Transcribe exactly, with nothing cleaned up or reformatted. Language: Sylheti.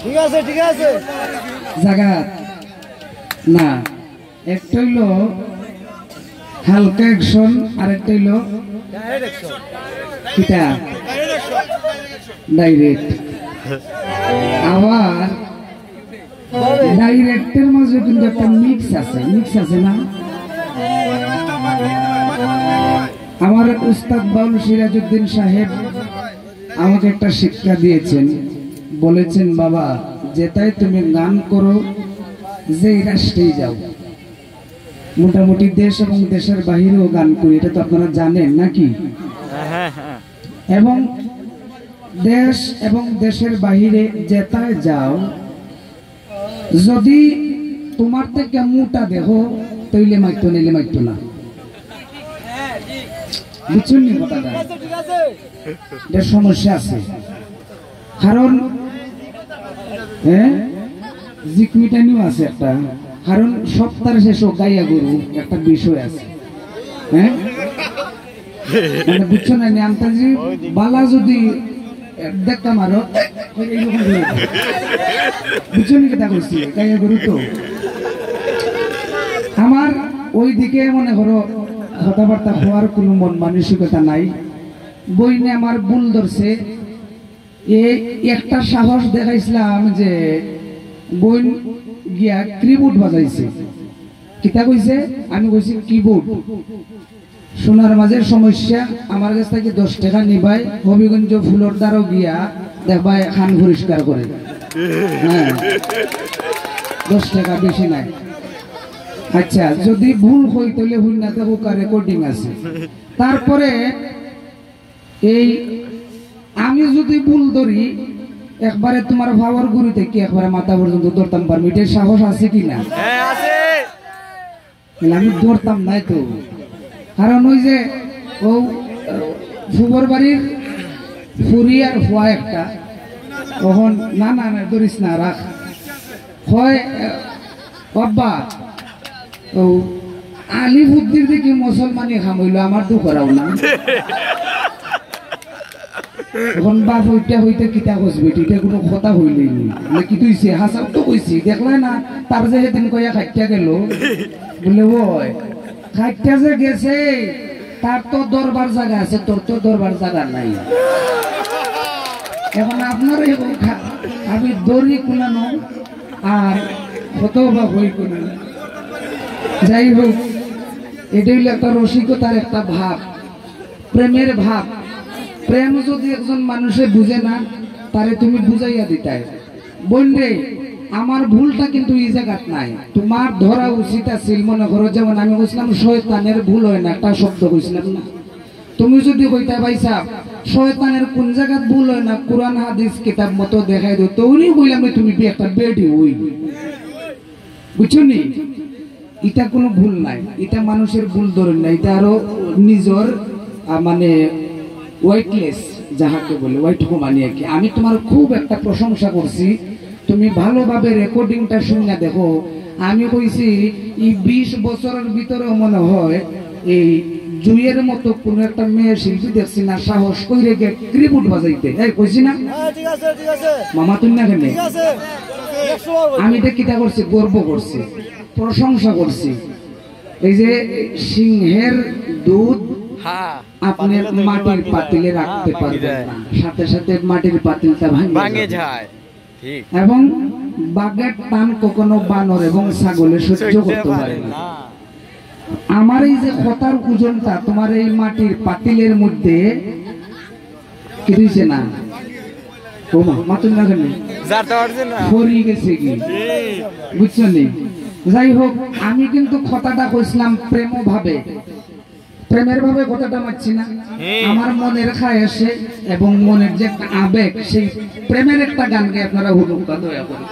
ঠিক আছে, ঠিক আছে। জাগাত না, একটা অইলো হালকা অ্যাকশন, আর একটা অইলো কিতা, ডাইরেক্ট। আবার ডাইরেক্টের মাঝে কিন্তু একটা মিক্স আছে, মিক্স আছে না? আমার উস্তাদ বাউল সিরাজউদ্দিন সাহেব আমাকে একটা শিক্ষা দিয়েছেন, বলেছেন, "বাবা, যেটাই তুমি গান করো, যেই রাষ্ট্রেই যাও, মোটামুটি দেশ এবং দেশের বাইরেও গান করি, এটা তো আপনারা জানেন নাকি?" এবং দেশ এবং দেশের বাইরে যেটায় যাও, যদি তোমার থেকে মোটা দেখো, তাইলে মাইতো, নাইলে মাইতো না। বুঝছইন নি কথাটা? এটা সমস্যা আছে। কারণ, হ্যাঁ, জিকমিটানিও আছে একটা। কারণ সপ্তাহের শেষে গাইয়া গরু একটা বিষয় আছে। হ্যাঁ, মানে, বুঝছো না নি, আন্তাজি বালা যদি ধাক্কা মারো, এইরকম হয়ে যায়। বুঝছো নি কিতা কইছি? গাইয়া গরু তো। আমার ওই দিকে, মনে করো, কথাবার্তা কওয়ার কোনো মন মানসিকতা নাই। বইনে আমার ভুল ধরছে। এই একটা সাহস দেখাইছিলাম যে বইন গিয়া কিবোর্ড বাজাইছে। কিতা কইছে? আমি কইছি কিবোর্ড। শোনার মাঝে সমস্যা, আমার কাছ থাকি দশ টেকা নিবায়, হবিগঞ্জ ফুলর দ্বারও গিয়া দেখবায় কান পরিষ্কার করে। হ্যাঁ, দশ টেকা, বেশি নাই। আচ্ছা, যদি ভুল কই, তাইলে হুইন্না দেখো, রেকর্ডিং আছে। তারপরে এই আমি যদি ভুল ধরি, একবারে তোমার পাওয়ার গুড়ি থেকে একবারে মাথা পর্যন্ত ধরতাম পারবো, এটার সাহস আছে কি না? হ্যাঁ, আছে। তাহলে আমি ধরতাম নাই তো। কারণ ওই যে ও, আহ, ফুবর বাড়ির ফুরি আর ফুয়া একটা, তখন, "না, না, না, ধরিস না, রাখ।" হয়, আহ, "আব্বা, ও আলী বুদ্ধির দেখি মুসলমানি কাম অইলো, আমার তো করাও না।" এখন বাপ হইতে হইতে কিতা কস বেটি, এটা কোনো কথা হইলেই নি। মানে, কি তুই সে হাসাও তো কইছি, দেখলে না, তার যে সেদিন কইয়া খাইটা গেল, বলে, "ওই খাইটা যে গেছে, তার তো ধরবার জাগা আছে, তোর তো ধরবার জাগা নাই।" এখন আপনার এই কথা, আমি ধরি কুলানো আর কত বা হই কুলানো। যাই হোক, এটা হইলো একটা রসিকতার একটা ভাব, প্রেমের ভাব। প্রেম যদি একজন মানুষে বুঝে না, তারে তুমি বুঝাইয়া দিতায়। বইন রে, আমার ভুলটা কিন্তু এই জায়গাত নাই। তোমার ধরা উচিত আছিল, মনে করো, যেমন আমি কইছিলাম, শয়তানের ভুল হয় না, একটা শব্দ কইছিলাম না? তুমি যদি কইতা, "ভাই সাহেব, শয়তানের কোন জায়গাত ভুল হয় না, কোরআন হাদিস কিতাব মতো দেখাই দেও," তো উনি কইলাম, "তুমি বি একটা বেডি হই।" বুঝছো নি? এটা কোনো ভুল নাই, এটা মানুষের ভুল ধরেন না, এটা আরো নিজের, আহ, মানে, ওয়েটলেস, যাহাকে বলে, ওয়েট কমানি আর কি। আমি তোমার খুব একটা প্রশংসা করছি, তুমি ভালোভাবে রেকর্ডিংটা শুনে দেখো। আমি কইছি, এই বিশ বছরের ভিতরে মনে হয় এই জুইয়ের মতো কোনো একটা মেয়ে শিল্পী দেখছি না, সাহস কইরে গিয়া কিবোর্ড বাজাইতে। এই কইছি না? হ্যাঁ, ঠিক আছে, ঠিক আছে। মামা, তুমি না কেন? ঠিক আছে। আমি এটা কিতা করছি? গর্ব করছি, প্রশংসা করছি। এই যে সিংহের দুধ হ্যাঁ, আপনি পাতিলে তো মাটির পাতিলে রাখতে পারবেন না, সাথে সাথে মাটির পাতিলটা ভাঙে যায়। এবং বাঘের টান কখনো বানর এবং ছাগলে সহ্য করতে পারে না। আমার এই যে কথার ওজনটা তোমার এই মাটির পাতিলের মধ্যে, কি দিছে না? ও মা, মাতুন না কেন? পড়ি গেছে কি? বুঝছো নি? যাই হোক, আমি কিন্তু কথাটা কইছিলাম প্রেম ভাবে, প্রেমের ভাবে কথাটা মারছি না। আমার মনের খায়েশে এবং মনের যে একটা আবেগ, সেই প্রেমের একটা গানকে আপনারা হুনুকা দয়া করে।